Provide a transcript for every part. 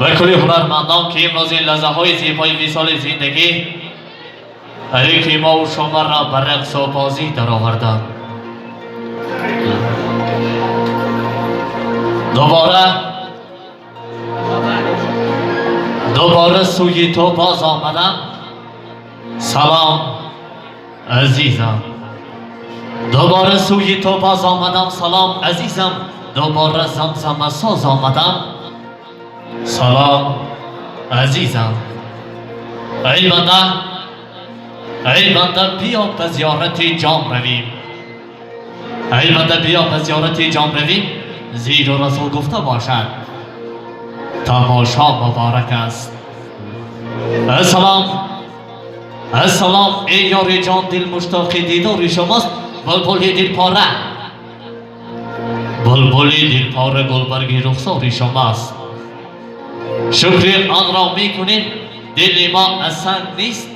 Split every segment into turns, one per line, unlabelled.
Ва кулли ҳунармандон, ки имрӯз ин лаҳзаҳои зебои висоли зиндагӣ ҳареки мо ва шуморо ба рақсу бозӣ дароварданд. Дубора сӯи ту боз омадам. Салом азизам. Дубора сӯи ту боз омадам. Салом азизам. Дубора замзама соз омадам. Салом азизам. Эй банда, эй банда, биё ба зиёрати ҷом равем. Эй банда, биё ба зиёрати ҷом равем. Зеро расул гуфта бошад тамошо муборак аст. Ассалом, ассалом эй ёри ҷон, дил муштоқи дидори шумост. Булбули дилпора, булбули дилпора, гулбарги рухсори шумост. Шукри онро мекунем, дили мо аз санг нест.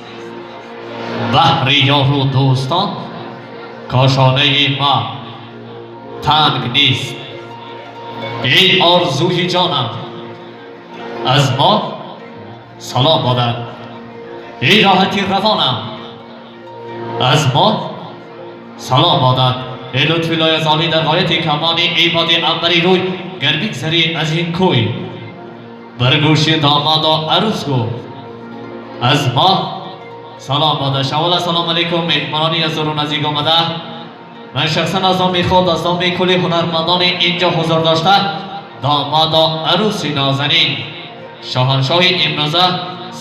Баҳри ёру дӯстон кошонаи мо танг нест. Эй орзуи ҷонам, аз мо салом бодад. Эй роҳати равонам, аз мо салом бодад. Эй лутфи лоязолӣ дар ғояти камони, эй боди анбари рӯй, гар бигзарӣ аз ин кӯй, бар гӯши домоду арӯс гӯ аз мо салом бодад. Шавол ассалому алайкум меҳмонони аз дуру наздик омада. Ман шахсан аз номи худ, аз номи кулли ҳунармандони инҷо ҳузур дошта, домоду арӯси нозанин, шоҳаншоҳи имрӯза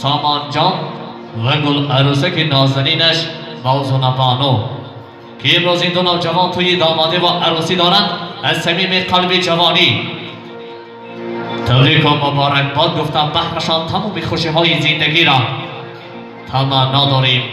Сомонҷон ва гул арӯсаки нозанинаш Мавзунабону, ки имрӯз ин ду навҷавон тӯи домодӣ ва арӯсӣ доранд, аз самими қалби ҷавонӣ табрику муборакбод гуфтам, баҳрашон тамоми хушиҳои зиндагиро таманно дорем.